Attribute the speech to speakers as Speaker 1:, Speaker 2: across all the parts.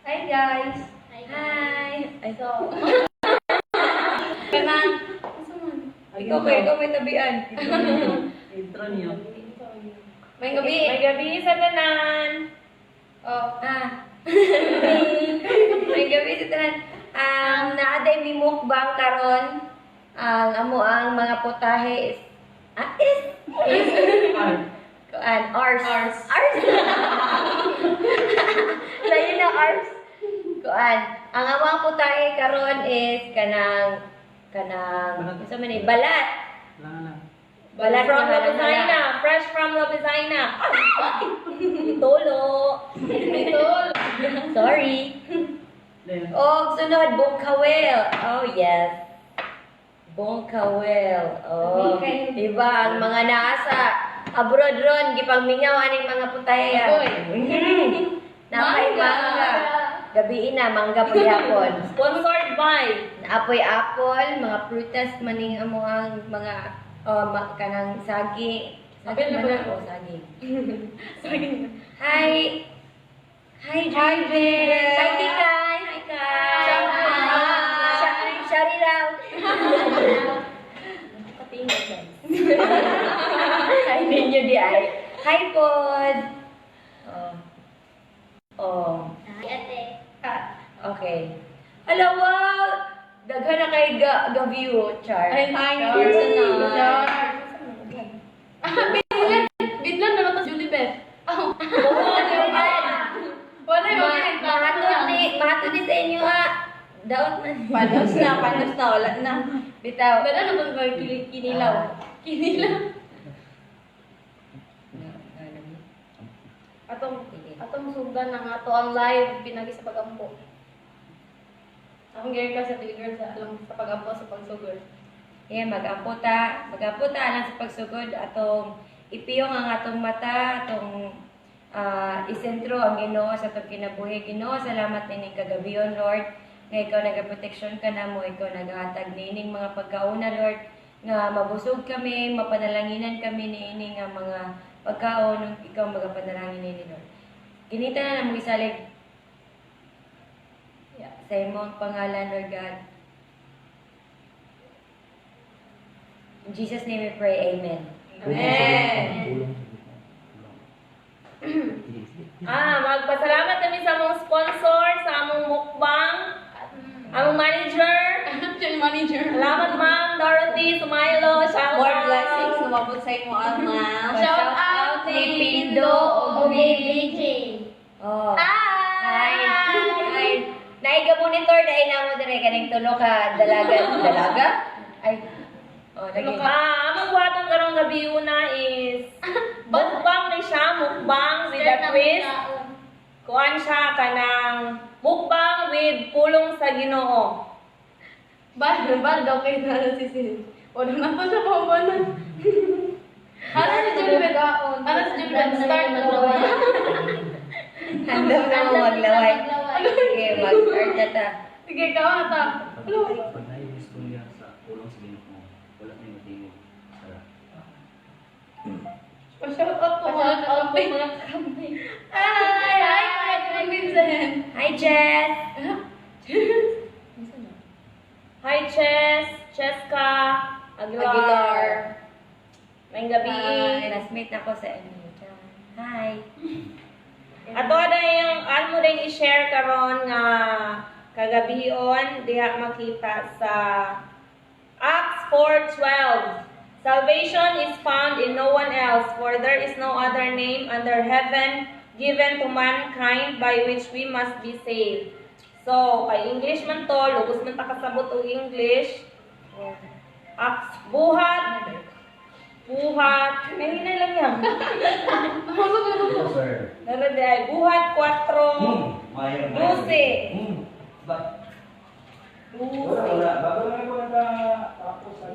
Speaker 1: Hi, guys.
Speaker 2: Hi.
Speaker 1: Ay, so, kanang,
Speaker 2: Ikaw ba, ikaw may tabian.
Speaker 3: Intro niyo.
Speaker 1: May gabi.
Speaker 4: May gabi sa tanan.
Speaker 1: Oh,
Speaker 2: Ah. May gabi sa tanan. Ang naaday mi mukbang karon. Ang amo ang mga putahe is ah, is kuan ars.
Speaker 1: Ars.
Speaker 2: Ars. Layo na ars. Kuan. Ang amo ang putahe karon is kanang kanang unsa man ni balat.
Speaker 3: Lang lang.
Speaker 2: Balat
Speaker 4: From
Speaker 2: nga
Speaker 4: Lopezina.
Speaker 2: halang-hala.
Speaker 4: Fresh from Lopezina. Tolo.
Speaker 1: Ito.
Speaker 2: Sorry.
Speaker 3: Then,
Speaker 2: Og sunod, Bongkawel. Oh, yes. Bongkawel. Oh. Diba, ang mga nasa abroad ron, gipangmingaw aning mga putaya.
Speaker 1: Agoy.
Speaker 2: Napay mangga. Gabi na, mangga paghapon.
Speaker 4: Sponsored by
Speaker 2: Naapoy apple, mga prutas maning amo ang mga oh, kanang sagi. Sagi
Speaker 1: Apple na
Speaker 2: man
Speaker 1: ba?
Speaker 2: na? Oh, sagi. Hi. Hi, Driven. Hi, Kikay. Hi, Kai.
Speaker 1: Hi.
Speaker 2: Shari raw.
Speaker 4: Katinga, guys.
Speaker 2: Hi, ninyo di ay. Hi, Pod. Oh. Oh.
Speaker 5: Hi, ate.
Speaker 2: Okay. Ala, wow! Daghan na kay ga view, Char.
Speaker 1: Ay,
Speaker 2: Hi,
Speaker 1: Char. Ah, bidlan. Bidlan na lang Julie Beth. Oh. Wala yung
Speaker 2: Mahatod ni sa inyo, ah. Daot na.
Speaker 1: Panos na, panos na, wala na.
Speaker 2: Bitaw.
Speaker 1: Wala na bang kinilaw? Kinilaw. Atong atong sugdan na nga to ang live pinagi sa pagampo. Akong gaya ka sa trigger sa alam sa pagampo sa pagsugod.
Speaker 2: Yeah, mag-ampo ta. Mag-ampo ta alang sa pagsugod atong ipiyong ang atong mata, atong isentro ang Ginoo sa atong kinabuhi. Ginoo, salamat nining kagabion, Lord, nga ikaw nagaproteksyon ka namo, ikaw nagahatag niining mga pagkauna, Lord, nga mabusog kami, mapanalanginan kami niini nga mga pagkaon, ug ikaw magapanalangin niini, Lord. Kinita na namo isalig sa imong pangalan, Lord God. In Jesus' name we pray, Amen.
Speaker 1: Amen.
Speaker 3: Tulong sa gitna. Tulong. Sige, sige.
Speaker 4: Ah, magpasalamat kami sa among sponsor, sa among mukbang, among manager.
Speaker 1: Chill manager.
Speaker 4: Salamat, Ma'am Dorothy Sumailo. Shout
Speaker 6: More
Speaker 4: out.
Speaker 6: blessings lumabot sa imo, Alma.
Speaker 1: Shout out
Speaker 2: ni Pindo o ni
Speaker 5: BJ.
Speaker 2: Oh. Hi. Hi. Naiga monitor dahil namo dire kaning tulo ka dalaga dalaga. Ay. Oh, lagi.
Speaker 4: Ah, among buhaton karong gabi una is mukbang ni siya, mukbang with a twist. Kuan siya kanang mukbang with pulong sa Ginoo.
Speaker 1: Bad, bad daw kayo na si Sis. Wala na po siya pambanan. Ano si Julie Beth? Ano si Julie Beth? Start mo.
Speaker 2: Handam na mo maglaway. Sige, mag-start na ta.
Speaker 1: Sige, ikaw na ta.
Speaker 3: Pag naayong istorya sa pulong sa Ginoo, wala na yung matingog. Sara.
Speaker 1: Pa-shout out po mga kakampi. Hi! Hi! Hi, Vincent!
Speaker 2: Hi, Jess.
Speaker 4: Hi, Chess, Cheska, Aguilar.
Speaker 2: Aguilar.
Speaker 4: Maayong gabi.
Speaker 2: Hi. Classmate na ko sa inyo. Hi.
Speaker 4: Ato na yung ano mo rin i-share karon nga kagabion diha makita sa Acts 4:12. Salvation is found in no one else, for there is no other name under heaven given to mankind by which we must be saved. So, kay English man to, lubos man ta kasabot og English. Acts buhat buhat, may lang yan.
Speaker 3: Sir.
Speaker 4: Narade ay buhat 4
Speaker 3: Mayo, mayo.
Speaker 4: 12.
Speaker 3: Wala, wala. Bago lang ako nagkatapos sa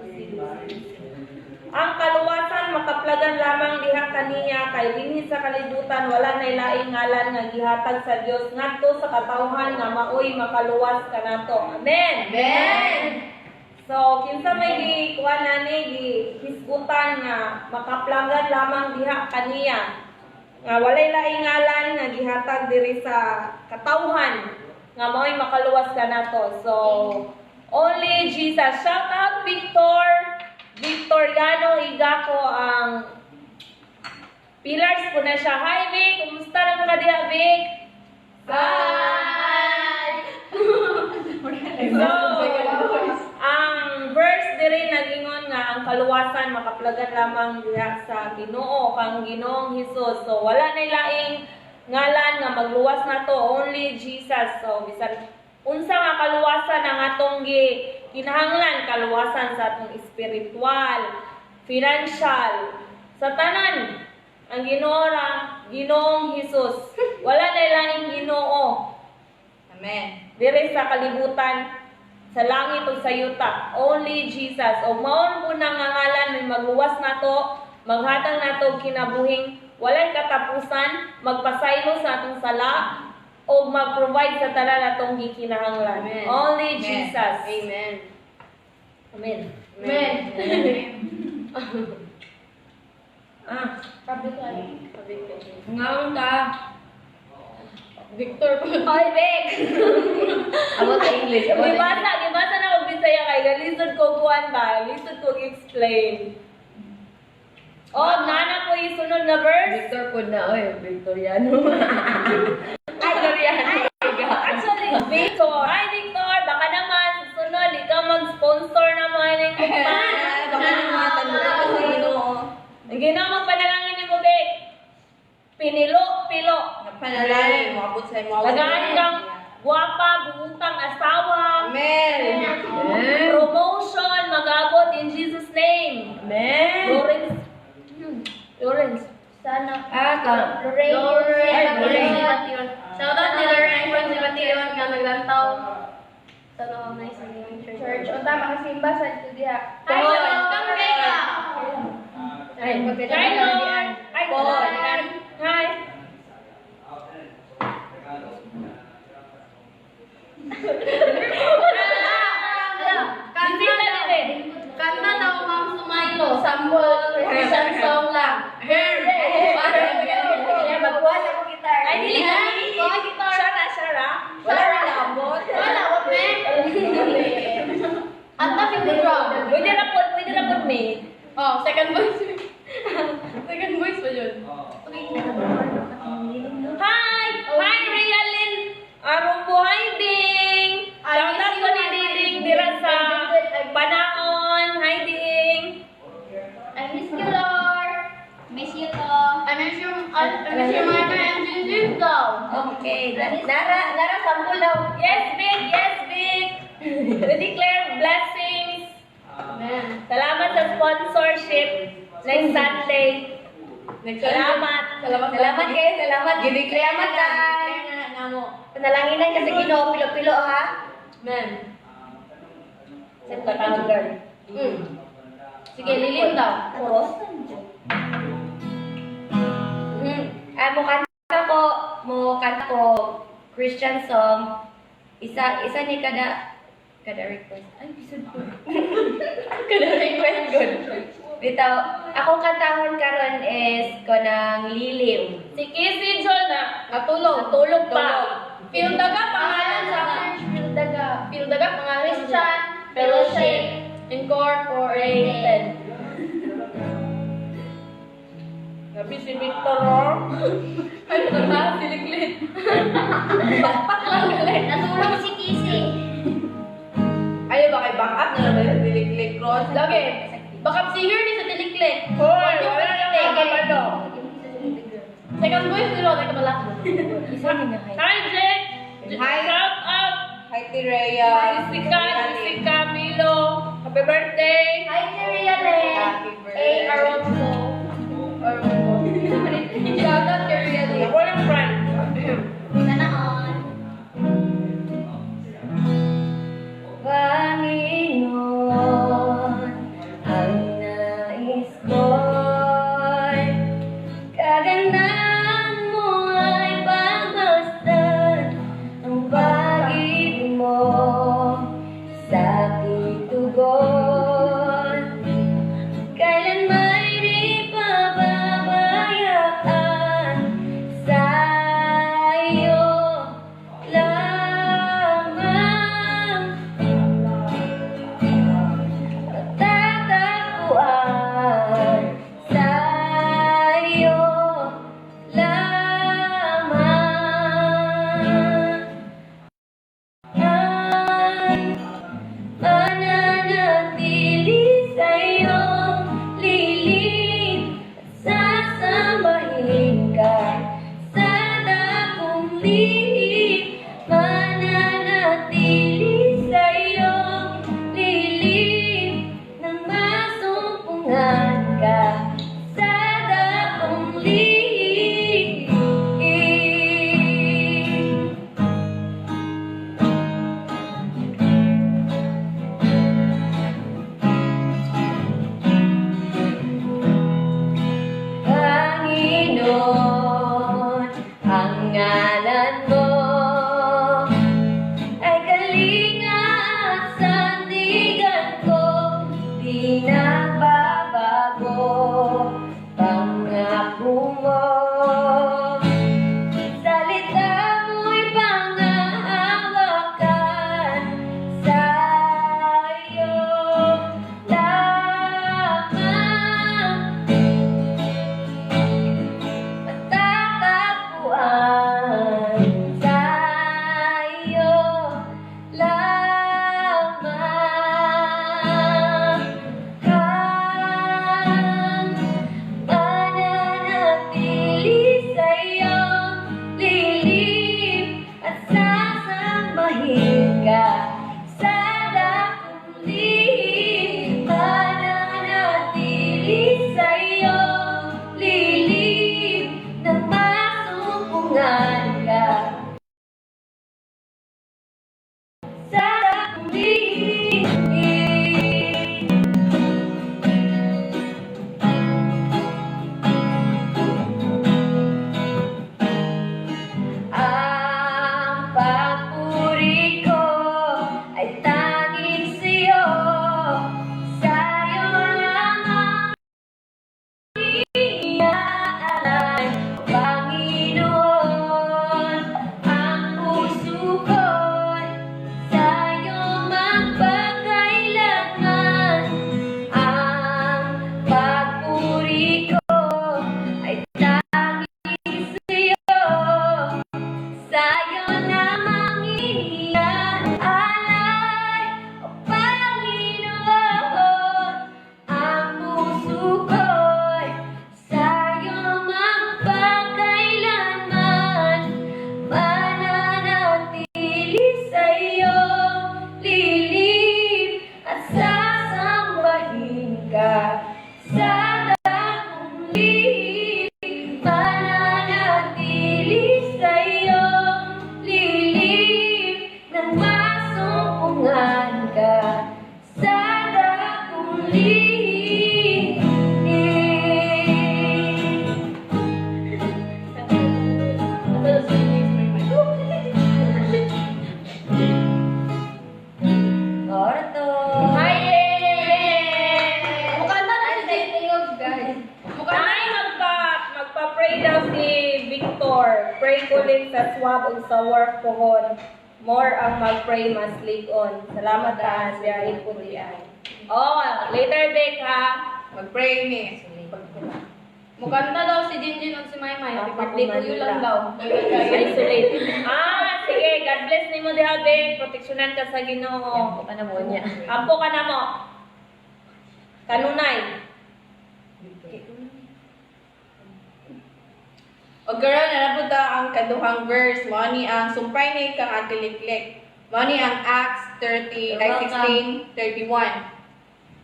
Speaker 4: Ang kaluwasan makaplagan lamang diha kaniya kay dinhi sa kalibutan wala nay laing ngalan nga gihatag sa Dios ngadto sa katawhan nga maoy makaluwas kanato. Amen.
Speaker 1: Amen!
Speaker 4: So kinsa may gi kuan nani gi hisgutan nga makaplagan lamang diha kaniya. Nga walay laing ngalan nga gihatag diri sa katawhan nga mao'y makaluwas kanato. So only Jesus. Shout out Victor Victoriano Igako, ang pillars po na siya. Hi, Vic! Kumusta na mga diha, Vic?
Speaker 1: Bye!
Speaker 4: So, ang verse diri nagingon nga ang kaluwasan makaplagan lamang diha sa Ginoo, kang Ginoong Hesus. So wala nay laing ngalan nga magluwas nato, only Jesus. So bisan unsa nga kaluwasan ang atong gi kinahanglan, kaluwasan sa atong espiritual, financial, sa tanan, ang Ginoo ra, Ginoong Hesus. Wala nay laing Ginoo
Speaker 6: Amen.
Speaker 4: Dire sa kalibutan, sa langit o sa yuta, only Jesus. O mao po na nga ngalan may magluwas nato, maghatag nato og kinabuhing walay katapusan, magpasaylo sa atong sala o mag-provide sa tanan atong gikinahanglan.
Speaker 1: Amen.
Speaker 4: Only
Speaker 6: Amen.
Speaker 4: Jesus.
Speaker 1: Amen.
Speaker 4: Amen.
Speaker 1: Amen.
Speaker 2: Ah,
Speaker 1: Sabi ko ay. Sabi ko.
Speaker 2: Ngaon ka.
Speaker 1: Victor po.
Speaker 4: Oy, Vic!
Speaker 2: About the English. About the English.
Speaker 4: Gibasa na og Bisaya kay galisod ko kuan ba? Lisod ko explain. Oh, nana po yung sunod na verse.
Speaker 2: Victor po na, oy, Victoriano. Victoriano.
Speaker 4: Actually, Victor. Hi, Victor. Baka naman, susunod, ikaw mag-sponsor naman ng kumpan.
Speaker 6: Ay, baka naman tanong ka sa Ginoo.
Speaker 4: Ang Ginoo magpanalangin ni mo, Vic. Pinilo, pilo.
Speaker 6: Nagpanalangin, moabot sa imo.
Speaker 4: Tagaan kang guwapa, buutang asawa.
Speaker 6: Amen.
Speaker 4: Promotion, mag-abot in Jesus' name.
Speaker 2: Amen.
Speaker 4: Lawrence. Lawrence.
Speaker 1: Sana.
Speaker 2: Ah, ka.
Speaker 1: Lorraine.
Speaker 2: Ay, Lorraine.
Speaker 1: Shout out ni Lorraine from Sibation nga naglantaw sa no nice church.
Speaker 5: Church. Unta makasimba sa dito diha.
Speaker 1: Hi, Lord. Kang Vega.
Speaker 4: Hi, Lord. Hi, Lord. Hi.
Speaker 1: Kanta
Speaker 4: Bisita
Speaker 1: daw.
Speaker 4: din eh.
Speaker 1: Kanta daw, Ma'am Sumaylo. Sample Christian song lang.
Speaker 2: Magbuhat ako guitar.
Speaker 4: Ay, dili ka. Shara, shara.
Speaker 6: Wala ra naabot.
Speaker 1: Wala, what man? At nothing the drum.
Speaker 4: Pwede na po, may.
Speaker 1: Oh, second voice. Second voice pa yun.
Speaker 4: Hi! Hi, Realin! Arong buhay, Ding!
Speaker 1: I
Speaker 4: Shout out
Speaker 1: miss
Speaker 4: ko
Speaker 1: you,
Speaker 4: ni
Speaker 1: my
Speaker 4: Ding
Speaker 1: friend.
Speaker 4: dira sa Panaon. Hi, Ding!
Speaker 1: I miss you, Lord. Miss you, to. I miss you, Mama and Jinjin daw.
Speaker 2: Okay. Nara, nara, sample daw.
Speaker 4: Yes, Vic! Yes, Vic! We declare blessings.
Speaker 1: Amen.
Speaker 4: Salamat sa sponsorship next Sunday. Salamat.
Speaker 1: Salamat.
Speaker 2: Salamat kayo, salamat.
Speaker 6: Gideclare
Speaker 2: Salamat
Speaker 6: na.
Speaker 2: tayo.
Speaker 1: Na namo.
Speaker 2: Panalanginan kasi Ginoo, pilo-pilo ha.
Speaker 1: Amen.
Speaker 2: Sa katawag girl.
Speaker 1: Sige, lilim daw.
Speaker 2: Tapos? Ah, mo kanta ko Christian song. Isa isa ni kada kada request. Ay, bisod ko. Kada request good. Bitaw, akong kantahon karon is kanang "Lilim."
Speaker 4: Si Kissy John na
Speaker 1: Natulog.
Speaker 4: natulog pa.
Speaker 1: Pildaga pangalan sa church. Pildaga. Pildaga pangalan. Christian Fellowship Incorporated.
Speaker 4: Gabi si Victor, oh.
Speaker 1: Ay, na siliklit. Pakpak lang galit.
Speaker 5: Natulog si Kisi.
Speaker 6: Ayaw ba kay back up na naman sa Tiliklik Cross?
Speaker 1: Lagi. Backup singer ni sa tiliklik.
Speaker 4: Hoy, wala nang nakakabalo.
Speaker 1: Second voice nila, teka pala.
Speaker 2: Isa ni nga hay.
Speaker 4: Hi, Jake!
Speaker 6: Hi.
Speaker 4: Shout out!
Speaker 6: Hi, Tireya.
Speaker 4: Jessica, Jessica Milo. Happy birthday!
Speaker 5: Hi, Teriale.
Speaker 6: Happy
Speaker 5: A.
Speaker 6: birthday.
Speaker 5: Aronso.
Speaker 1: Shout out kay Riali.
Speaker 4: Ako ng friend.
Speaker 5: Sana on.
Speaker 2: Panginoon, ang nais ko'y kagandahan mo ay pagmasdan, ang pag-ibig mo sa aking tugon. Kailan may di pababayaan. lihim, mananatili sa iyong lilim nang masumpungan ka sa dakong lihim. Panginoon, ang ngalan mo ay kalinga at sandigan ko, di nagbabago pangako mo. Salita mo'y panghahawakan, sa iyo lamang matatagpuan, sa iyo lamang ang mananatili sa iyong lilim at sasambahin ka sa dakong lihim, mananatili sa iyong lilim nang masumpungan ka sa dakong lihim. Ang papuri ko ay tanging sa'yo, sa'yo lamang iniaalay, Panginoon. Ang puso ko'y sa'yo magpakailanman. Ang papuri ko ay tanging sa'yo, sa'yo lamang iniaalay, O Panginoon. Ang puso ko'y sa'yo magpakailanman, mananatili sa iyong lilim at sasambahin ka sa dakong lihim, mananatili sa iyong lilim nang masumpungan ka sa dakong lihim.
Speaker 1: Ato si May.
Speaker 2: Orto.
Speaker 1: Hi! Mukha na na si
Speaker 5: Tingog, guys.
Speaker 1: Mukha na.
Speaker 4: Ay, magpa-pray daw si Victor. Pray ko ulit sa swab ug sa work pohon. More ang mag-pray mas lig-on. Salamat ta biyahe po di ay. Oh, later Vic ha.
Speaker 6: Mag-pray ni.
Speaker 1: Mukanta daw si Jinjin at si Maymay. Happy birthday to you lang daw.
Speaker 4: Isolate. Ah, sige. God bless nimo diha, Vic. Proteksyonan ka sa Ginoo.
Speaker 2: Ano mo niya?
Speaker 4: Ampo ka na mo. Kanunay.
Speaker 6: O karon na napunta ang kaduhang verse. Mao ni ang sumpay ni kang Ate Liklik. Mao ni ang Acts 30 ay 16:31.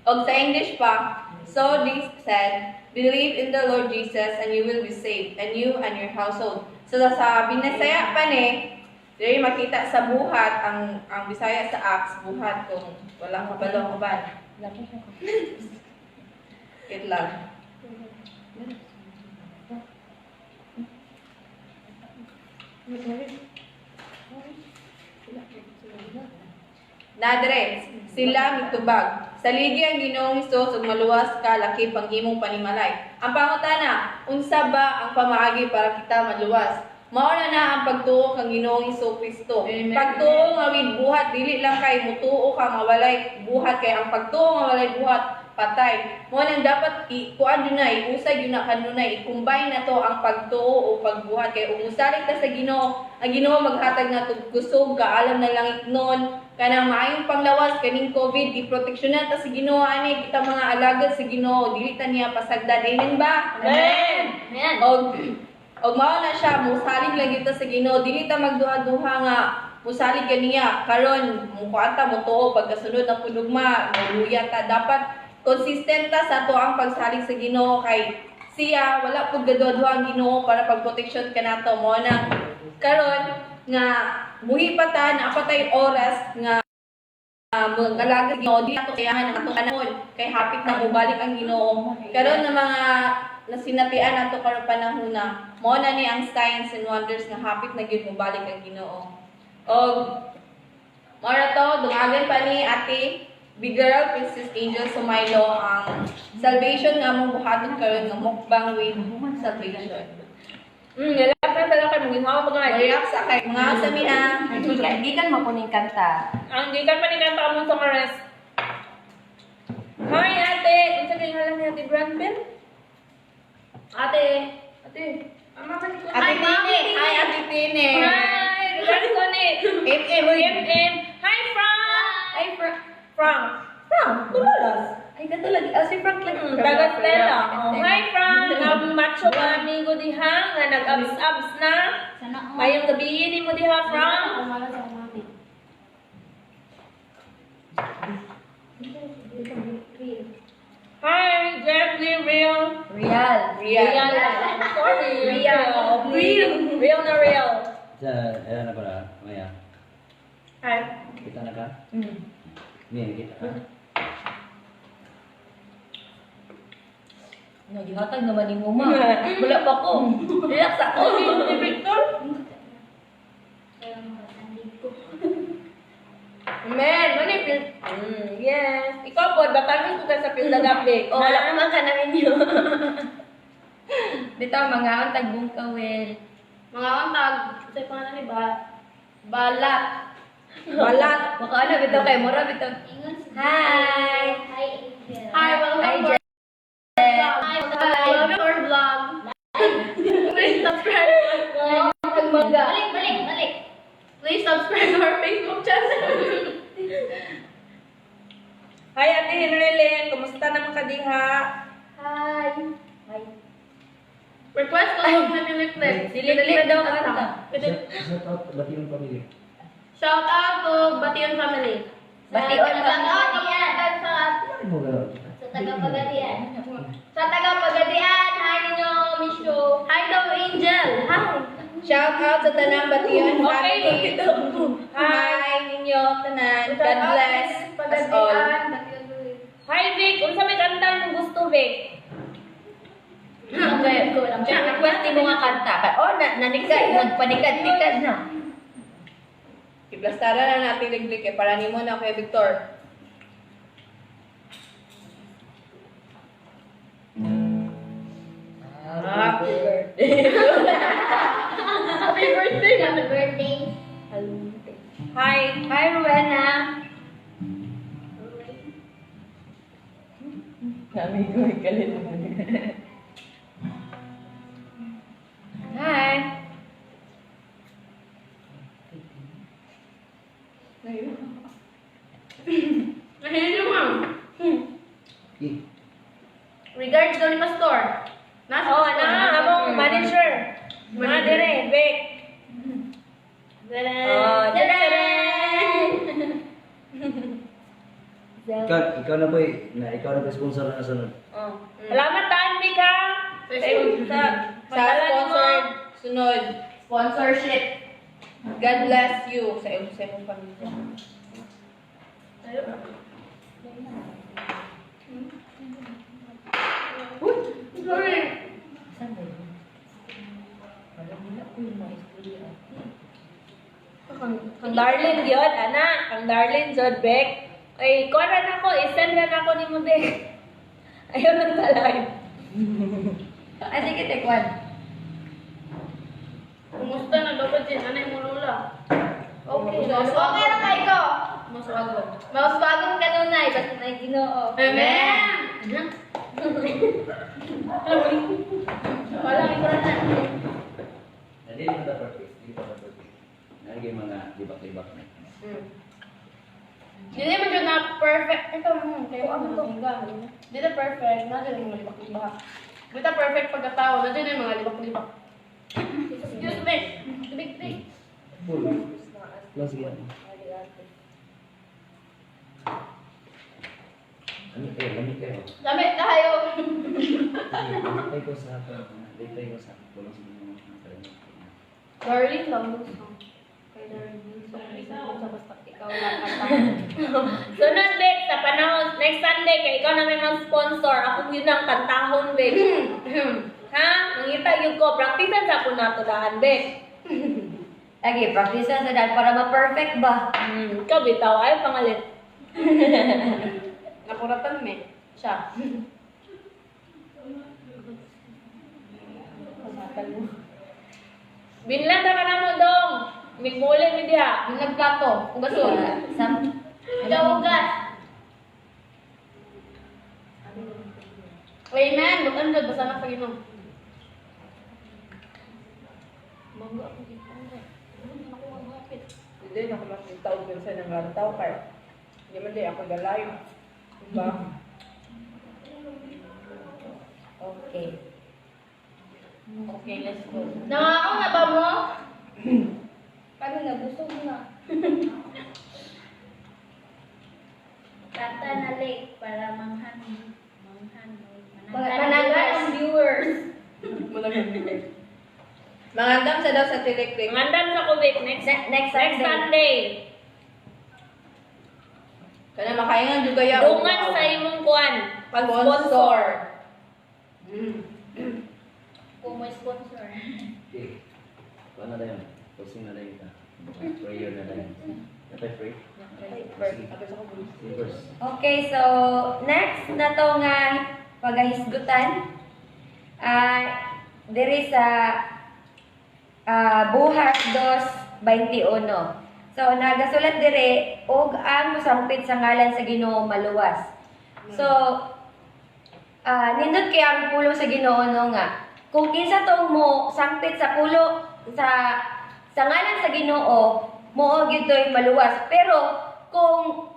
Speaker 6: Og sa English pa, so they said, "Believe in the Lord Jesus and you will be saved, and you and your household." So sa Binasaya pa ni, diri makita sa buhat ang Bisaya sa Acts buhat kung wala ka kabalo uban. Wait lang. Nadre, sila mitubag. Saligi ang Ginoong Hesus ug maluwas ka lakip ang imong panimalay. Ang pangutana, unsa ba ang pamaagi para kita maluwas? Mao na na ang pagtuo kang Ginoong Hesus Kristo.
Speaker 1: Amen.
Speaker 6: Pagtuo nga with buhat dili lang kay mutuo ka nga walay buhat, kay ang pagtuo nga walay buhat patay. Mao nang dapat i kuan jud na, iusay jud na kanunay, i-combine na to ang pagtuo o pagbuhat, kay ug mosalig ta sa Ginoo, ang Ginoo maghatag na tug kusog, kaalam na langit nun, kanang maayong panglawas kaning COVID, giproteksyonan ta sa Ginoo ani kita mga alagad sa Ginoo, dili ta niya pasagdan. Amen ba?
Speaker 4: Amen.
Speaker 1: Amen.
Speaker 6: Og Og mao na siya, musalig lang kita sa Ginoo, dili ta magduha-duha nga musalig ganiya karon mukuan ta motuo, pagkasunod na punugma muluya ta. Dapat consistent ta sa ato ang pagsalig sa Ginoo kay siya wala pud gaduha-duha ang Ginoo para pagproteksyon kanato. Mo na karon nga buhi pa ta, naa pa tay oras nga mag-alaga sa Ginoo, di nato kayangan ang atong panahon kay hapit na mobalik ang Ginoo. Karon na mga nasinatian nato karon panahon na mao na ni ang signs and wonders nga hapit na gyud mobalik ang Ginoo. Og mao na to, dungagan pa ni Ate Big Girl Princess Angel Sumaylo ang salvation nga among buhaton karon nga mukbang with salvation.
Speaker 4: Nilap na sila kay mong ko gamay.
Speaker 6: Mariak sa kay mga sa miha.
Speaker 2: Gikan, gikan mo kuning kanta.
Speaker 4: Ang gikan pa ni kanta among summarize. Hi ate, unsa kay ngalan ni Ate Brandon? Ate, ate. Ama pa ni ko.
Speaker 6: Ate Tine, hi Ate Tine.
Speaker 4: Hi, regards ko ni.
Speaker 6: MM, uy.
Speaker 4: MM. Hi Frank.
Speaker 2: Ay, Frank.
Speaker 4: Frank. Frank, tulalas.
Speaker 2: Ay, kato lagi. Oh, si Frank lagi.
Speaker 4: Taga Stella. Oh, hi Frank, ang macho ka amigo diha nga nag-abs-abs na.
Speaker 5: Sana all.
Speaker 4: Mayong gabi ni mo diha, Frank.
Speaker 1: Kumala sa mami.
Speaker 4: Hi, Jeffrey Real.
Speaker 2: Real.
Speaker 6: Real.
Speaker 4: Real. Sorry.
Speaker 2: Real.
Speaker 4: Real. Real na real.
Speaker 3: Sa, ayan na pala, Maya.
Speaker 4: Hi.
Speaker 3: Kita na ka?
Speaker 2: Mm.
Speaker 3: Ni, kita ka?
Speaker 2: Nagihatag naman ni Mama. Wala pa ko. Relax ako.
Speaker 4: Si Victor.
Speaker 1: Amen. Mani pil.
Speaker 4: Yes. Ikaw po, batamin ko ka sa Pilda Gapik.
Speaker 2: Oh, wala pa man ka namin yun. Dito, mga ang tagbong kawil.
Speaker 1: Mga ontag. Sa pangalan ni ba? Balat.
Speaker 6: Balat.
Speaker 2: Maka ano, bitaw kay Mura, bitaw.
Speaker 5: Ingon si
Speaker 2: Hi!
Speaker 5: Hi, Angel.
Speaker 1: Hi, welcome
Speaker 2: Hi,
Speaker 1: to
Speaker 2: Jen.
Speaker 1: Hi, welcome to our vlog. Please subscribe.
Speaker 2: Tagmangga.
Speaker 5: Balik, balik, balik.
Speaker 1: Please subscribe to our Facebook channel.
Speaker 4: Hi, Ate Henrylyn. Kumusta naman ka diha?
Speaker 5: Hi. Hi.
Speaker 1: Request ko lang na niliklik.
Speaker 2: Siliklik daw kanta.
Speaker 3: Shout out, Bation family.
Speaker 1: Shout out to Bation family.
Speaker 2: Bation
Speaker 5: Sa taga-Pagadian.
Speaker 3: Ano mo gano'n?
Speaker 5: Sa taga-Pagadian. Sa taga-Pagadian. Hi ninyo, Misho.
Speaker 1: Hi to Angel. Hi.
Speaker 6: Shout out sa tanang Bation
Speaker 4: Okay.
Speaker 6: family. Hi ninyo tanan. God bless us all.
Speaker 4: Hi, Vic. Unsa may kanta mong gusto, Vic?
Speaker 2: Okay. Request ni mga kanta. Oh, na nanikad, nagpanikad-nikad na.
Speaker 6: Iblastara na natin liglik eh, para nimo na kay Victor.
Speaker 2: Happy birthday.
Speaker 1: Happy birthday.
Speaker 5: Happy birthday.
Speaker 4: Hi.
Speaker 2: Hi, Rowena. Hi.
Speaker 1: Nahihiyo ma'am.
Speaker 3: Eh,
Speaker 1: Regards daw ni Pastor. Nasa
Speaker 4: Oh,
Speaker 1: Pastor.
Speaker 4: na, among manager. Mga dire, Vic. Oh, tadaan!
Speaker 3: ikaw na po eh, na ikaw na sponsor na sunod.
Speaker 4: Oh. Salamat taan, Vic, ha? Sa,
Speaker 6: Sa
Speaker 4: padala nimo.
Speaker 6: sponsored sunod.
Speaker 2: Sponsorship.
Speaker 6: God bless you sa iyong sa imong pamilya.
Speaker 1: Sorry.
Speaker 2: Saan ba yun? Wala, wala ko yung mga istorya, ate.
Speaker 4: Ang Darlene yun, ana. Ang Darlene jud, Bek. Ay, kuha na ako. I-send na ako ni mo, Bek. Ayaw nang sa live.
Speaker 2: Ay, sige, take one.
Speaker 1: Kumusta na daw pa din? Anay mo lula?
Speaker 5: Okay. Okay ra kay ko.
Speaker 1: Maswago.
Speaker 5: Mauswagong kanunay basta may Ginoo.
Speaker 1: Amen.
Speaker 5: Wala ko na.
Speaker 3: Hindi naman ta perfect, hindi pa perfect. Nalagay mga libak-libak na.
Speaker 1: Hindi naman yun na perfect. Ikaw mo, kayo ano to? Hindi na perfect. Na dyan yung mga libak-libak. Hindi na perfect pagkatao. Na dyan yung mga libak-libak.
Speaker 3: Full. Close yan. Lami kayo, lami kayo.
Speaker 1: Dami tayo.
Speaker 3: Lipay ko sa ato. Lipay ko sa pulong sa mga kalimut.
Speaker 1: Darling lang yung song. Kay Darling yung song. Isa ko sa basta ikaw lang kanta.
Speaker 4: Sunod, Bek, sa panahon, next Sunday, kay ikaw na may mag-sponsor. Ako yun ang kantahon, Bek. Ha? Mangita yun ko. Praktisan sa ako nato daan, Bek.
Speaker 2: Lagi, practice sa dahil para ma-perfect ba?
Speaker 4: Ikaw, bitaw. Ay, pangalit.
Speaker 6: Nakuratan me.
Speaker 1: Siya.
Speaker 4: Binlan ta ka na mo, dong. Migmuli mi diha.
Speaker 1: Yung nagplato. Ugason.
Speaker 2: Sam
Speaker 5: Daugas.
Speaker 1: Amen. Bukan jud basta na sa Ginoo. Mangga ako gito. Ano ako ang hapit.
Speaker 6: Hindi na ako makita og kinsa nang lantaw kay di man di ako galayo. Diba?
Speaker 2: Okay.
Speaker 1: Okay, let's go. Nangako na ba mo?
Speaker 5: Paano nabusog na? Kanta na late para manghan. Manghan.
Speaker 1: Managan ang viewers.
Speaker 6: Mangandam sa daw sa tiliklik.
Speaker 4: Mangandam sa ko, Bek. Next,
Speaker 2: Next
Speaker 4: next
Speaker 2: Sunday.
Speaker 4: Sunday.
Speaker 6: Kana makaingan jud kaya.
Speaker 4: Dungan sa imong kuan. Pag-sponsor.
Speaker 5: Kung may sponsor.
Speaker 3: Okay. Kuha na tayo. Closing na tayo ka. Prayer na tayo. Natay pray? Sige. Sige, verse.
Speaker 2: Okay, so next na to nga pagahisgutan. Diri sa Buhat 2:21. So nagasulat diri og ang mosampit sa ngalan sa Ginoo maluwas. So nindot kay ang pulong sa Ginoo no nga kung kinsa tong mo sampit sa pulo sa ngalan sa Ginoo mo gyud to'y maluwas. Pero kung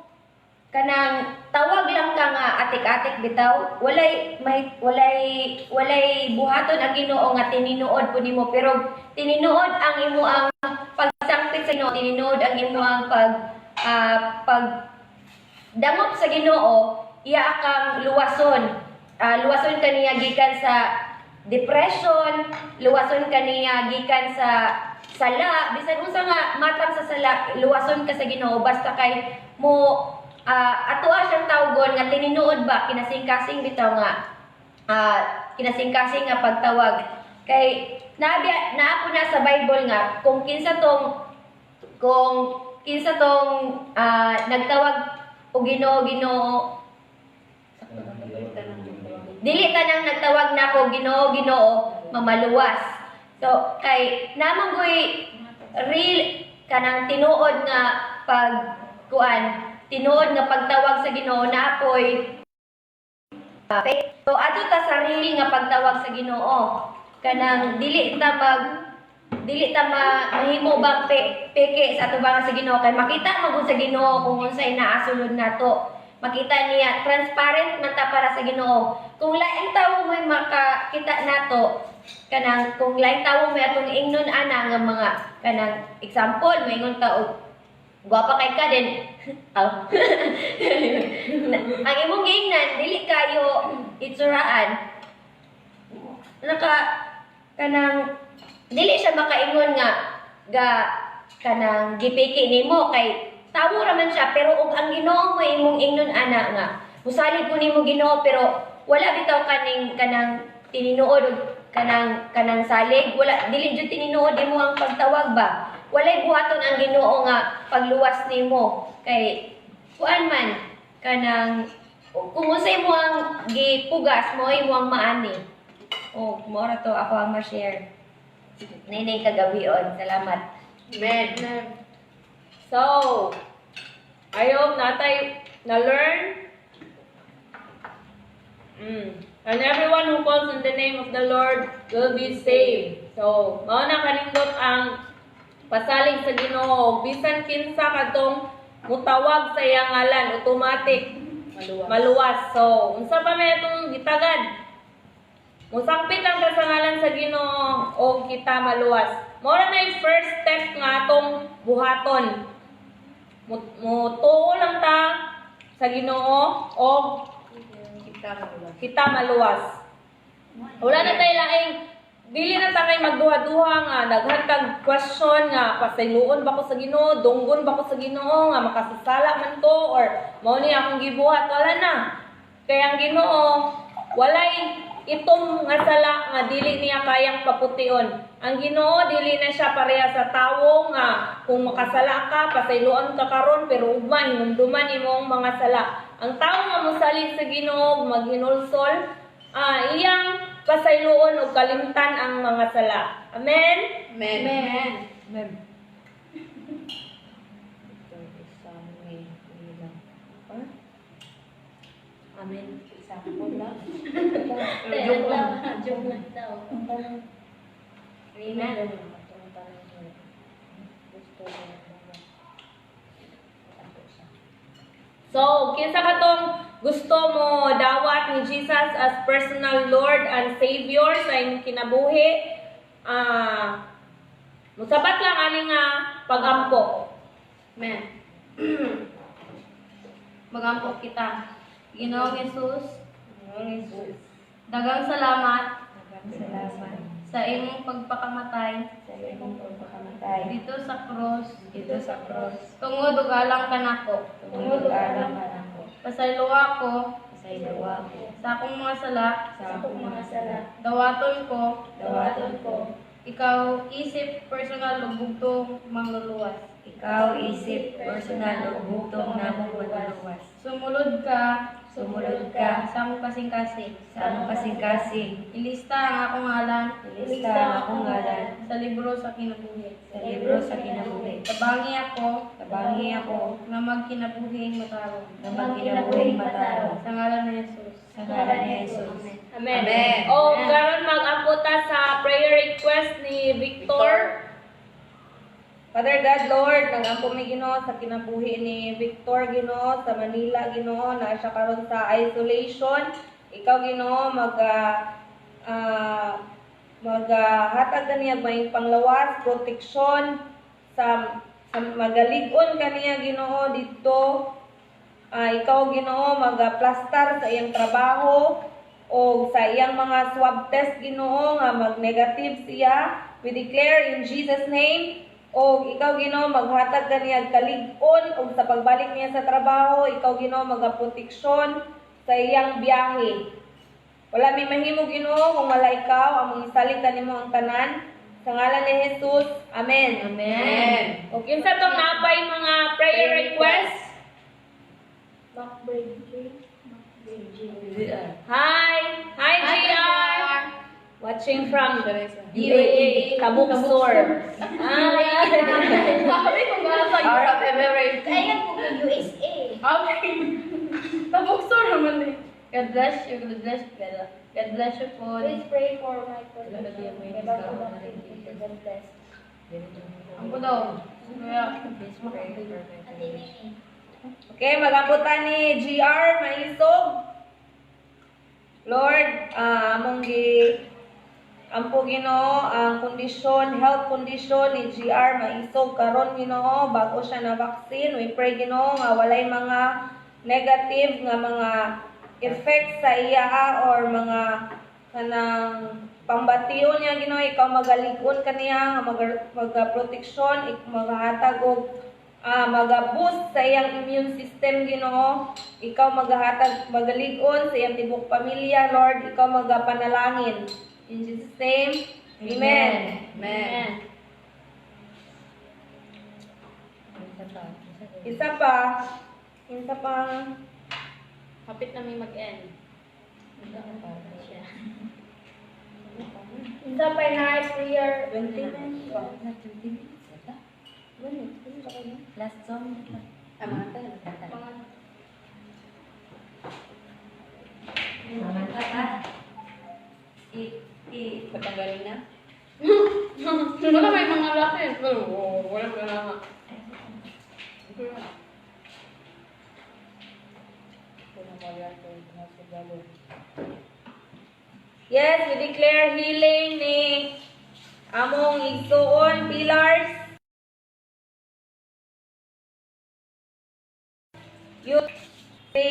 Speaker 2: kanang tawag lang ka nga atik-atik bitaw, walay may walay walay buhaton ang Ginoo nga tininuod pud nimo, pero tininuod ang imo ang pagsangpit sa Ginoo, tininuod ang imo ang pag dangop sa Ginoo, iya kang luwason. Luwason kaniya gikan sa depression, luwason kaniya gikan sa sala, bisan unsa nga matang sa sala, luwason ka sa Ginoo basta kay mo atoa siyang tawgon nga tininuod ba, kinasingkasing bitaw nga kinasingkasing nga pagtawag kay nabi naa po na sa Bible nga kung kinsa tong nagtawag og Ginoo, Ginoo, dili tanang nagtawag nako Ginoo, Ginoo mamaluwas. So kay namang goy real kanang tinuod nga pag kuan, tinuod nga pagtawag sa Ginoo na apoy fake. So adto ta sa real nga pagtawag sa Ginoo, kanang dili ta mahimo bang peke sa atubangan sa Ginoo kay makita man gud sa Ginoo kung unsay naa sulod nato. Makita niya, transparent man ta para sa Ginoo. Kung laing tawo mo'y makakita nato, kanang kung laing tawo may atong ingnon ana nga mga kanang example, moingon ta og gwapa kay ka din. Aw. Ang imong giingnan dili kayo itsuraan. Naka kanang dili siya makaingon nga ga kanang gipiki nimo kay tawo ra man siya, pero og ang Ginoo mo imong ingnon ana nga musalig ko nimo Ginoo, pero wala bitaw kaning kanang tininuod og kanang salig, wala dili jud tininuod imo ang pagtawag ba, walay buhaton ang Ginoo nga pagluwas nimo kay kuan man kanang kung unsay mo ang gipugas mo imo ang maani. Oh, mao ra to ako ang ma-share. Ninay kagabion. Salamat.
Speaker 6: Amen.
Speaker 4: So, I hope natay na-learn. And everyone who calls on the name of the Lord will be saved. So, mao na kanindot ang pasalig sa Ginoo. Bisan kinsa kadtong mutawag sa iyang ngalan, automatic
Speaker 6: Maluwas.
Speaker 4: Maluwas. So, unsa pa may itong gitagad? Musangpit lang ka sa ngalan sa Ginoo o kita maluwas. Mao na yung first step nga atong buhaton. Mutuo lang ta sa Ginoo og
Speaker 6: Kita mo.
Speaker 4: Kita maluwas. Wala na tayo laing, dili na ta kay magduha-duha nga daghan kag question nga pasayloon ba ko sa Ginoo, dunggon ba ko sa Ginoo nga makasasala man ko or mao ni akong gibuhat. Wala na. Kay ang Ginoo, walay itom nga sala nga dili niya kayang papution. Ang Ginoo, dili na siya pareha sa tawo nga kung makasala ka, pasayloan ka karon, pero ugma hinumduman imong mga sala. Ang tawo nga mosalig sa Ginoo, maghinulsol, iyang pasayloon ug kalimtan ang mga sala. Amen.
Speaker 6: Amen.
Speaker 1: Amen.
Speaker 2: Amen. Amen.
Speaker 5: Joke lang. Joke lang daw.
Speaker 1: Amen.
Speaker 4: So, kinsa katong gusto mo dawat ni Jesus as personal Lord and Savior sa imong kinabuhi, musabat lang ani nga pagampo.
Speaker 1: Amen. Magampo kita. Ginoong Jesus, daghang salamat
Speaker 2: Daghang salamat
Speaker 1: sa imong pagpakamatay
Speaker 2: sa imong pagpakamatay
Speaker 1: dito sa cross
Speaker 2: dito sa cross
Speaker 1: tungod ug alang kanako.
Speaker 2: Tungod ug alang kanako.
Speaker 1: Pasayloa ko
Speaker 2: Pasayloa ko
Speaker 1: sa akong mga sala,
Speaker 2: sa akong mga sala.
Speaker 1: Dawaton ko
Speaker 2: Dawaton ko
Speaker 1: ikaw isip personal ug bugtong mangluluwas.
Speaker 2: Ikaw isip personal ug bugtong namong manluluwas.
Speaker 1: Sumulod ka
Speaker 2: Sumulod ka
Speaker 1: sa akong kasing-kasing.
Speaker 2: Sa akong kasing-kasing.
Speaker 1: Ilista ang akong ngalan
Speaker 2: Ilista ang akong ngalan
Speaker 1: sa libro sa kinabuhi.
Speaker 2: Sa libro sa kinabuhi.
Speaker 1: Tabangi ako
Speaker 2: Tabangi ako
Speaker 1: nga magkinabuhing matarong.
Speaker 2: Nga magkinabuhing matarong.
Speaker 1: Sa ngalan ni Jesus.
Speaker 2: Sa ngalan ni Jesus.
Speaker 4: Amen.
Speaker 6: Amen.
Speaker 4: O karon mag-ampo ta sa prayer request ni Victor. Father God, Lord, nagampo mi, Ginoo, sa kinabuhi ni Victor, Ginoo, sa Manila, Ginoo, na siya karon sa isolation. Ikaw, Ginoo, mag maghatag kaniya maayong panglawas, proteksyon sa magalig-on kaniya, Ginoo, didto. Ikaw, Ginoo, magaplastar sa iyang trabaho o sa iyang mga swab test, Ginoo, nga mag-negative siya. We declare in Jesus' name. O ikaw, Ginoo, maghatag kaniya kalig-on og sa pagbalik niya sa trabaho, ikaw, Ginoo, magaproteksyon sa iyang biyahe. Wala mi mahimo, Ginoo, kung wala ikaw. Among isalig kanimo ang tanan. Sa ngalan ni Jesus. Amen.
Speaker 6: Amen.
Speaker 4: O kinsa tong napay mga prayer request? Hi! Hi, GR! Watching from UAE, Kabuksor. Hi!
Speaker 1: Sabi ko nga sa
Speaker 6: Arab Emirates.
Speaker 5: Kaya po ko USA.
Speaker 1: Okay. Tabuksor naman eh. God bless you. God bless you. God bless you po.
Speaker 5: Please pray for my condition. Kaya bago mag-God bless.
Speaker 1: Ang ko daw. Kaya,
Speaker 2: Please pray for my
Speaker 5: Ate Nene.
Speaker 4: Okay, magampo ta ni GR Maisog. Lord, among gi ampo, Ginoo, ang kondisyon, health condition ni GR Maisog karon, Ginoo, bago siya na vaccine. We pray, Ginoo, nga walay mga negative nga mga effect sa iya or mga kanang pambation niya, Ginoo. Ikaw magalig-on kaniya nga magaproteksyon, magahatag og maga-boost sa iyang immune system, Ginoo. Ikaw magahatag, magalig-on sa iyang tibok pamilya, Lord. Ikaw magapanalangin. In Jesus' name, amen.
Speaker 6: Amen.
Speaker 4: Isa pa, isa pa.
Speaker 1: Hapit na may mag-end.
Speaker 5: Unsa pa na prayer?
Speaker 4: 20 minutes pa.
Speaker 2: Last song.
Speaker 6: Tama ka.
Speaker 2: Mamanta ka. I
Speaker 6: Patanggalin na.
Speaker 1: Wala may mga laki. Pero, oh, wala wala nga.
Speaker 4: Yes, we declare healing ni among igsuon, Pillars. Youth si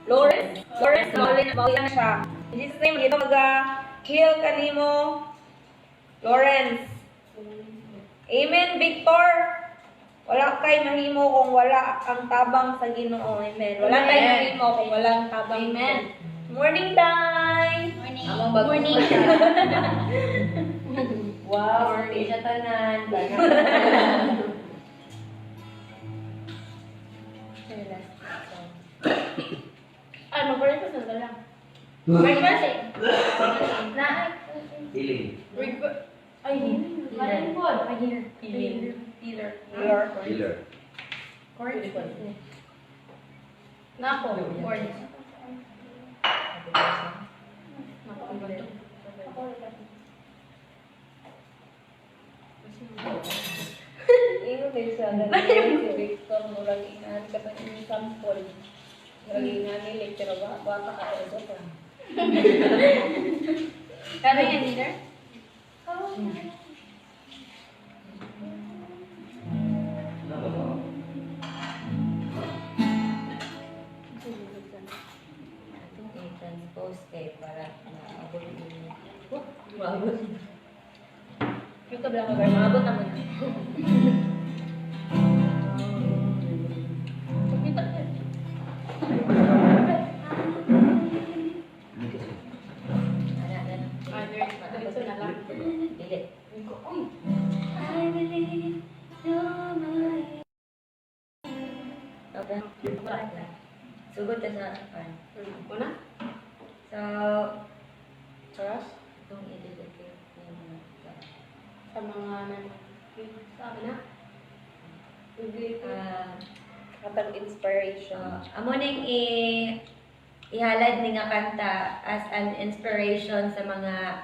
Speaker 4: Lawrence, Lawrence, mauli na siya. In Jesus' name, dito maga-heal kanimo, Lawrence. Amen, Victor. Wala kay mahimo kung wala ang tabang sa Ginoo. Amen. Wala kay mahimo kung wala ang tabang.
Speaker 1: Amen.
Speaker 4: Morning, Day.
Speaker 5: Morning.
Speaker 6: Among bago.
Speaker 5: Morning.
Speaker 2: Wow, di siya tanan.
Speaker 1: Ay, mag-breakfast na lang. Breakfast eh.
Speaker 5: Na.
Speaker 3: Healing.
Speaker 1: Breakfast. Ay, healer. Po. Ay, healer. Healer. Healer.
Speaker 3: Healer.
Speaker 1: Corn. Nako, corn. Nako, ang ganito.
Speaker 6: Ingon kayo sa ganito si Victor, murag ingan ka pa yung sample. Murag ingan ni pero ba pa ka ito pa.
Speaker 1: Kano yung healer?
Speaker 3: Ano ba?
Speaker 2: Atong i-transpose kay para maabot ninyo. Maabot.
Speaker 1: Yung kabila ko, maabot naman na. Pagkita niya.
Speaker 3: Hindi kasi.
Speaker 2: Ana, ana.
Speaker 1: Ah, diretso na lang.
Speaker 2: Dili.
Speaker 1: Uy!
Speaker 2: I believe you're my. Okay. Sugod ta sa pan.
Speaker 1: Una?
Speaker 2: So,
Speaker 1: Trust?
Speaker 2: itong i-dedicate ni mga
Speaker 1: Sa mga nan... Sa akin na?
Speaker 4: Katang inspiration.
Speaker 2: Amo ning ihalad ni nga kanta as an inspiration sa mga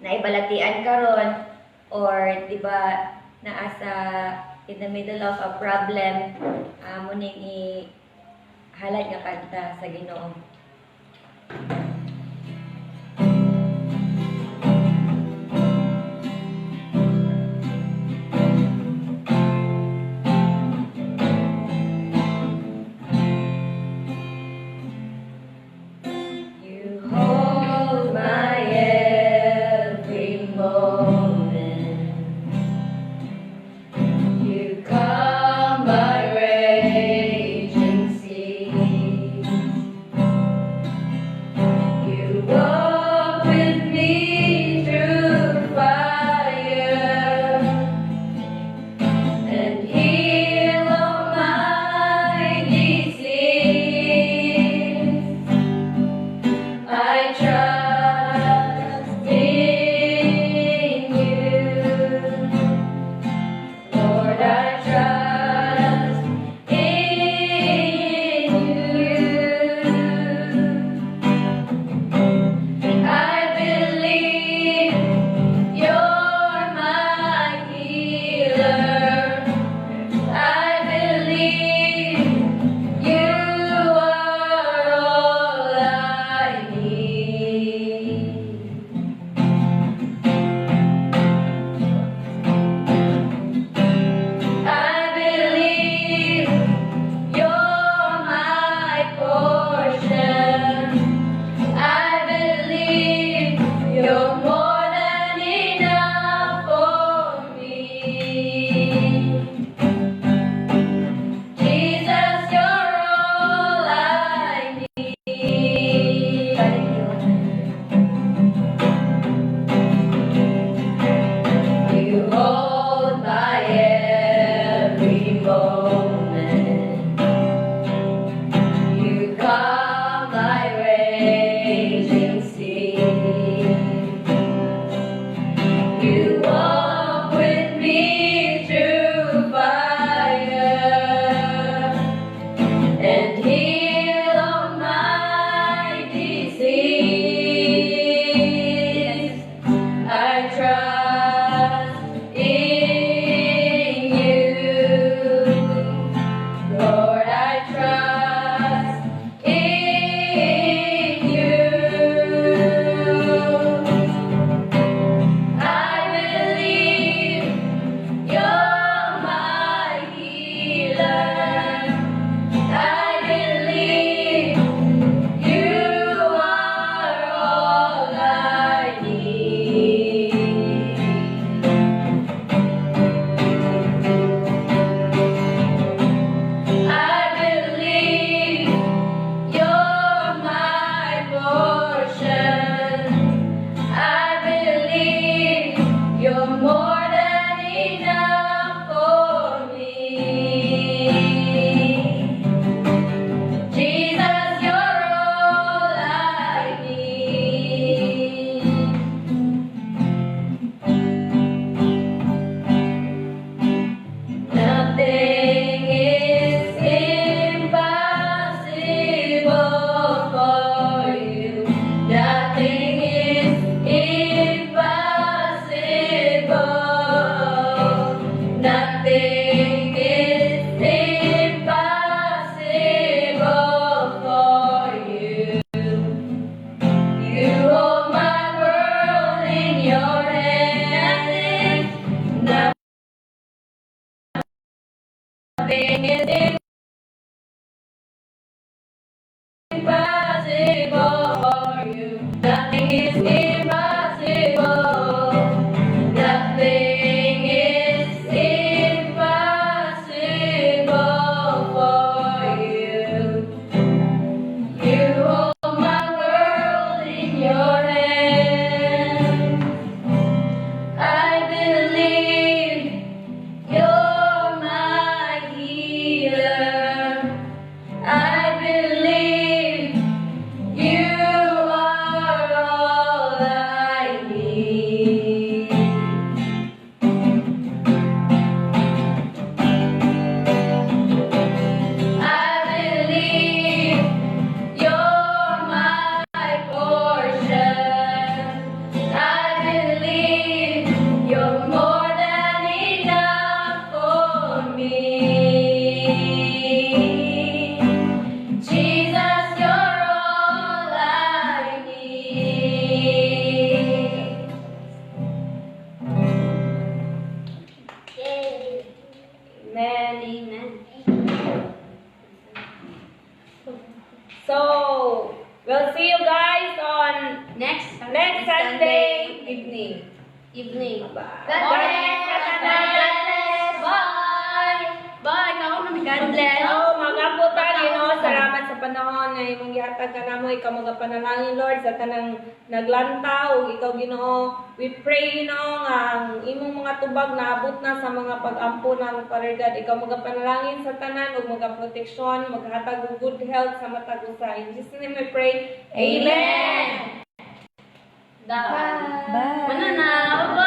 Speaker 2: naibalatian karon or di ba naa sa in the middle of a problem, amo ning ihalad nga kanta sa Ginoo. You hold my every moment. You calm my raging seas. You walk with me through fire and heal all my disease. I trust in you, Lord. I trust in you. I believe you're my healer. I believe you are all I need. I believe you're my portion. I believe you're more than enough for me. Jesus, you're all I need. You hold my every moment. You calm my raging sea. You walk with me through fire and heal all my disease. I trust in you.
Speaker 1: Nothing is impossible for you. Nothing is impossible. Nothing is impossible for you. You hold my world in your hands. Nothing is impossible for you. Nothing is impossible. Nothing is impossible for you. You hold my world in your hands. I believe you're my healer. I believe you are all I need. I believe you're my portion. I believe you're more than enough for me. Jesus, you're all I need.
Speaker 5: Yay.
Speaker 4: Amen.
Speaker 5: Amen.
Speaker 4: So, we'll see you guys on
Speaker 5: Next
Speaker 4: next Sunday.
Speaker 6: Evening.
Speaker 5: Evening.
Speaker 4: Bye.
Speaker 5: God bless. God bless.
Speaker 1: Bye! Bye! Kaon na mi.
Speaker 5: God bless.
Speaker 4: So, mag-ampo ta, Ginoo. Salamat sa panahon nga imong gihatag kanamo. Ikaw magapanalangin, Lord, sa tanang naglantaw ug ikaw, Ginoo. We pray, Ginoo, nga ang imong mga tubag naabot na sa mga pag-ampo namo, Father God. Ikaw magapanalangin sa tanan ug magaproteksyon, maghatag og good health sa matag usa. In Jesus' name we pray. Amen.
Speaker 1: Bye.
Speaker 2: Bye.
Speaker 1: Manana.